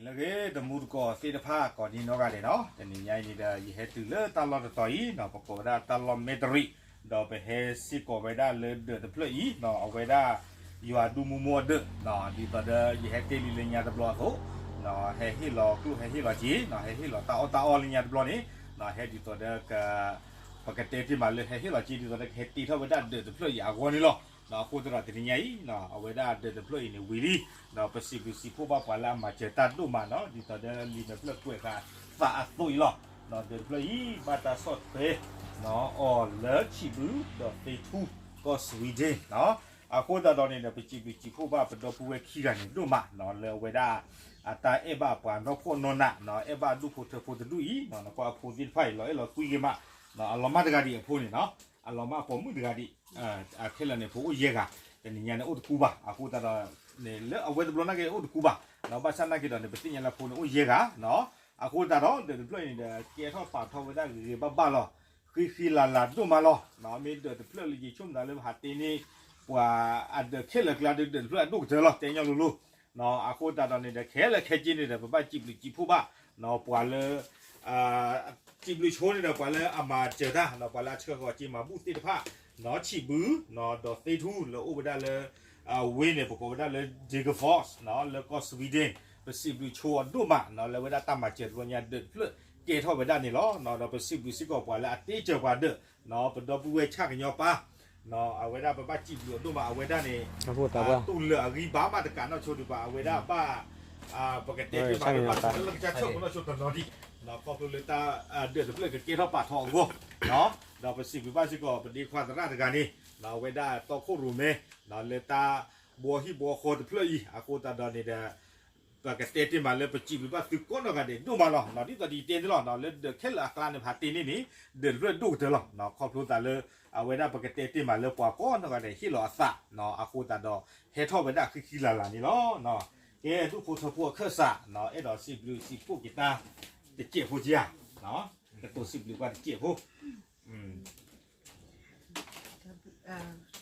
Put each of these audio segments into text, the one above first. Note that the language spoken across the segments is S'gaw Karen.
လၢဂ့ၤ တမူတကိးသ့ၣ်တဖၣ်ကိးဒံနီၢ်ဂၤဒဲးနီၤ, တနံၤညါအံၤန့ၣ်ဒီး ယဟဲတုၤလၢတၢ်လီၢ်တတီၤအံၤနီၤ, ပကိးဝဲဒၣ်တၢ်လီၢ်မဲၣ်တရံး, ဒီးပဟဲစ့ၢ်ကီးဝဲဒၣ်လၢဒၢးတဖျၢၣ်အံၤနီၤ, အဝဲဒၣ် ယွၤဒူမူမိၢ်အဒၢး, ဒ်သိးဒီးယဟဲတ့ၢ်လံလၢညါတဘျီအသိး, ဟဲဟ့ၣ်လီၤကျိၣ်ဟဲဟ့ၣ်လီၤစ့, ဟဲဟ့ၣ်လီၤတၢ်အီၣ်တၢ်အီလၢညါတဘျီန့ၣ်, ဟဲဒ်သိးဒီး ပကတဲတ့ၢ်မးလၢဟဲဟ့ၣ်လီၤစ့ဒ်သိးဒီးကဟဲတ့ထီၣ်ဝဲဒၣ်ဒၢးတဖျၢၣ်အံၤအဂီၢ်န့ၣ်လီၤ. အဃိသတးဒီးတနံၤညါအံၤ အဝဲဒၣ်ဒၢးတဖျၢၣ်အံၤန့ၣ်ဝံၤလံ, ဒီးပစံးဘျုးစံးဖှိၣ်ဘၣ်ပှၤလၢအမၤစၢၤတၢ်ဒိၣ်မးနီၤ, ဒ်သိးဒီးလံာ်မဲာ်ဖျၢၣ်ကွဲးဃာ်သးအသိးအံၤလီၤ. ဒၢးတဖျၢၣ်အံၤ ဘၣ်တၢ်ဆီၣ်ထွဲအီၤလၢဆံးဘု ဒီးသ့ထူ ကီၢ် Sweden နီၤ. အဃိသတးဒီးန့ၣ်ဒီး ပစံးဘျုးစံးဖှိၣ်ဘၣ်ပဒီပုၢ်ဝဲၢ်ခံဂၤန့ၣ်ဒိၣ်မးနီၤ, လၢအဝဲဒၣ် အတၢ်အဲၣ်ဘၣ်ပှၤနီၢ်ဖှီၣ်နီၢ်နးနီၤ, အဲၣ်ဘၣ်ဒူၣ်ဖိထၢဖိတဒူၣ်အံၤနီၤ, နကွၢ်အဖိသ့ၣ်တဖၣ်အံၤ လီၤအဲၣ်လီၤကွံဂ့ၤမး, အလီၤမၢ်တဂၤဒံးအဖိန့ၣ်နီၤ, အလီၤမၢ်ပိာ်မုၣ်တဂၤဒံး, ခဲလၢာ်န့ၣ် ဖိအိၣ်ယဲၢ်ဂၤ, တနံၤညါန့ၣ်အိၣ်တကူဘၣ်, အဃိသတးဒီးန့ၣ် လၢအဝဲတဘျီနာ်က့အိၣ်တကူဘၣ်, ဘၣ်ဆၣ်နာ်က့ဒီးန့ၣ် ပသ့ၣ်ညါလၢအဖိန့ၣ်အိၣ်ယဲၢ်ဂၤနီၤ. အဃိသတးဒီး ဒၢးတဖျၢၣ်အံၤန့ၣ်ဒီး ကဲထီၣ်ပာ်ထီၣ်ဝဲဒၣ်ဂ့ၤဂ့ၤဘၣ်ဘၣ်လီၤ, ဃံဃံလၤလၤဒိၣ်မးလီၤ. မ့ၢ်ဒၢးတဖျၢၣ်လၢယဆိကမိၣ်လၢပဟးတ့န့ၢ် ပှၤအဒၢးခဲလၢာ်ကျါဒီး ဒၢးတဖျၢၣ်အဒိၣ်ကတၢၢ်လီၤ တဲညီလိၤလိၤ. အဃိသတးဒီးန့ၣ်ဒီး ခဲလၢာ်ခဲဆ့န့ၣ်ဒီး ပဘၣ်စံးဘျုးစံးဖှိၣ်ဘၣ် ပှၤလၢ စံးဘျုးဆိန့ၣ်ဒီး ပှၤလၢအမၤစၢၤတၢ် ပှၤလၢအဆှၢဃီၤစ့မၤဘူၣ်သ့ၣ်တဖၣ်, ဆံးဘု ဒီးသ့ထူ လၢအိၣ်ဝဲဒၣ်လၢ အဝ့ၢ်န့ၣ် ပကိးဝဲဒၣ်လၢ Degerfors လၢကီၢ် Sweden, ပစံးဘျုးဆိအီၤဒိၣ်မး လၢအဝဲဒၣ်တၢ်မၤစၢၤတဘျီညါဒၢးတဖျၢၣ်ကဲထီၣ်ဝဲဒၣ်န့ၣ်လီၤ. ဒီးပစံးဘျုးစ့ၢ်ကီးပှၤလၢအတ့စၢၤပှၤဒၢး ပဒီပုၢ်ဝဲၢ်ဆၣ်ကညီပၢ် အဝဲဒၣ်ပဘၣ်စံးဘျုးအီၤဒိၣ်မး အဝဲဒၣ်န့ၣ် တူၢ်လၢာ်အဂံၢ်ဘါမးတကးနီၣ်ဆိဒံးဘၣ် အဝဲဒၣ်ဘၣ် ပကတဲတ့ၢ်ဘၣ်လၢဘၣ်လၢကစၢ်ဆိၣ်ကနီၣ်ဆိတနီၤဒံး ခီဖျိလၢတၢ်ဒၢးတဖျၢၣ်ကကဲထီၣ်ပာ်ထီၣ်အဂီၢ်, ဒီးပစံးဘျုးဘၣ်စ့ၢ်ကီး ပဒ့ခွါသရၣ်တဂၤန့ၣ် အဝဲဒၣ်တီခိၣ်ရိၣ်မဲ လၢတၢ်ဘှီဟံၣ်ဘှီဃီတဖျၢၣ်အံၤ အဃိသတးဒီးန့ၣ်ဒီး ပကတဲတ့ၢ်မးလၢပစံးဘျုးဘၣ်သုကိးနီၢ်ဂၤဒဲးဒိၣ်မးလီၤ. ဒ်သိးဒ်ယတဲန့ၣ်လီၤ လၢဒၢးခဲလၢာ်အကျါန့ၣ် ပဟးတ့န့ၢ်န့ၣ် ဒၢးတဖျၢၣ်ဒိၣ်ကတၢၢ်လီၤ. ခီဖျိသးလၢ အဝဲဒၣ်ပကတဲတ့ၢ်မးလၢပှၤကိးနီၢ်ဂၤဒဲးဟ့ၣ်လီၤအသး အဃိသတးဒီး ဟဲထီၣ်ဝဲဒၣ်ဃံဃံလၤလၤန့ၣ်လီၤ. ကဲ ဒူၣ်ဖိထၢဖိအခၢၣ်စး အဲၣ်ဒိးစံးဘျုးစံးဖှိၣ်က့ၤတၢ်တစဲးဖိက့ၤဧါ, ကတိၤစံးဘျုးပှၤတစဲးဖိ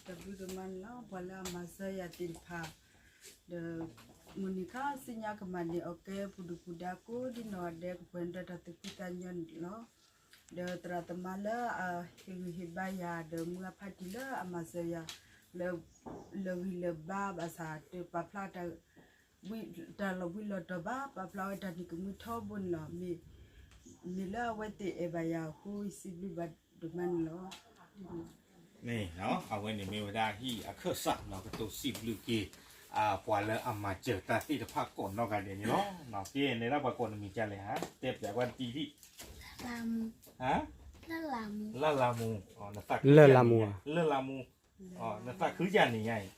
တၢ်ဘျုးတမၤန့ၣ်လီၤ ပှၤလၢအမၤစၢၤယၤသ့ၣ်တဖၣ်, ဒီး မုၢ်နံၤခါဆူညါကမၤန့ၢ်အီၤကဲပူၤဒုၣ်ပူၤဒါကိးဒံနီၢ်ဂၤဒဲး ကပှဲၤဒီးတၢ်သူၣ်ဖှံသးညီန့ၣ်လီၤ. ဒီးသရၣ်သမါလၢအဟ့ၣ်ဂံၢ်ဟ့ၣ်ဘါယၤ ဒီးမုၢ်အဖါတံၢ်လၢအမၤစၢၤယၤ လၢဂံၢ်လၢဘါဘၣ်ဆၣ် တပာ်ဖျါ တၢ်လီၤဘှံးလီၤတီၤဘၣ် ပာ်ဖျါဝဲတၢ်နံၤကမှံထီဘိန့ၣ်လီၤ. မ့ၢ်လၢအဝဲသ့ၣ်အဲၣ်ဘၣ်ယၤအဃိ ယစံးဘျုးဘၣ်ဒိၣ်မးန့ၣ်လီၤ. အဝဲန့ၣ်မ့ၢ်ဝဲဒၣ်ဟံၣ်အခၢၣ်စးနီၤ ကတိၤစံးဘျုးက့ၤ ပှၤလၢအမၤစၢၤတၢ်သ့ၣ်တဖၣ်ကိးနီၢ်ဂၤဒဲးန့ၣ်လီၤ. ကဲ နဲဒၣ်ပှၤကိးနမံၤဒ်လဲၣ်ဧါ တဲပျးကွၢ်တထံၣ်, လၢ်လၤမူ, လၢ်လၤမူ, လၢ်လၤမူ, နသးခုယၤန့ၣ်ညါအံၤ,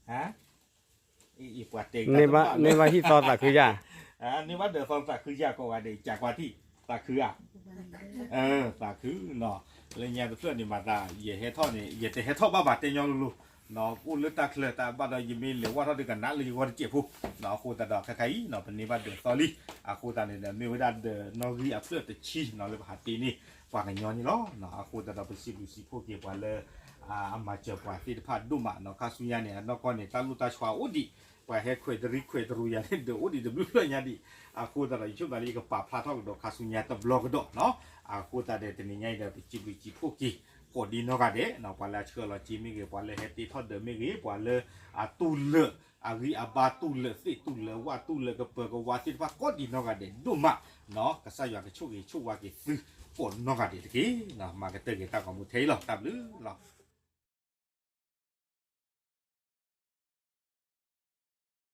အံၤပှၤတဲ န့ၢ်ဘၣ်ဟံၣ်သီသးခုယၤ, န့ၢ်ဘၣ်ဒၢးသီသးခုယၤကိးဂၤဒဲး ကးကွၢ်ထံၣ်, သးခုဧါ, သးခုနီၤ, လၢညါတဖျၢၣ်န့ၣ်မၤသး ယဟဲထီၣ်န့ၣ် ယတဟဲထီၣ်ဘၣ်ဘၣ်တဲညီလိၤလိၤ, အိၣ်လၢတၢ်ချၢတၢ်ဘၣ်ဒီး ယမ့ၢ်လဲၤဝၢ်ထီၣ်ဒီးကနၣ်လၢယဂီၢ်တစဲးဖိ, အဃိသတးဒီးခဲခါအံၤ ပန့ၢ်ဘၣ်ဒၢးသီလံ, အဃိသတးန့ၣ်ဒီး မ့ၢ်ဝဲဒၣ်ဒၢးနီၣ်ဂံၢ်အဖျၢၣ်တဆံနီၤ လၢပဟးတ့န့ၢ် ပှၤကညီန့ၣ်လီၤ. အဃိသတးဒီး ပစံးဘျုးစံးဖှိၣ်က့ၤပှၤလၢ အမၤစၢၤပှၤသ့ၣ်တဖၣ်ဒိၣ်မးနီၤ, ခါဆူညါန့ၣ် အနီၢ်ကီၢ်န့ၣ် တၢ်လိၣ်တၢ်ဆှါအိၣ်ဒံး, ပှၤဟဲခွဲးတရံးခွဲးတရူးယၤန့ၣ် ဒၢးအိၣ်ဒံးတဘျုးဖျၢၣ်ညါဒံး, အဃိသတးဒီး ယဆိကမိၣ်လၢယကပာ်ဖျါထီၣ်ကဒီးခါဆူညါတဘျီကဒီးနီၤ, အဃိသတးဒီးတနံၤညါအံၤဒီး ပစံးဘျုးစံးဖှိၣ်က့ၤ ကိးဒံနီၢ်ဂၤဒဲး, ပှၤလၢအဆှၢလီၤစ့မ့ၢ်ဂ့ၤ, ပှၤလၢဟဲတ့ထီၣ်ဒၢးမ့ၢ်ဂ့ၤ, ပှၤလၢအတူၢ်လၢာ် အဂံၢ်အဘါတူၢ်လၢာ်သ့ၣ်တူၢ်လၢာ်ဝၣ် တူၢ်လၢာ်ကပၢၤကဝါသ့ၣ်တဖၣ် ကိးဒံနီၢ်ဂၤဒဲးဒိၣ်မး, ကစၢ်ယွၤကဆိၣ်ဂ့ၤဆိၣ်ဝါက့ၤသုကိးနီၢ်ဂၤဒဲးတက့ၢ်. မၤကတၢၢ်က့ၤတၢ်ဂီၤမူထဲအံၤလီၤ. တၢ်ဘျုးလီၤ.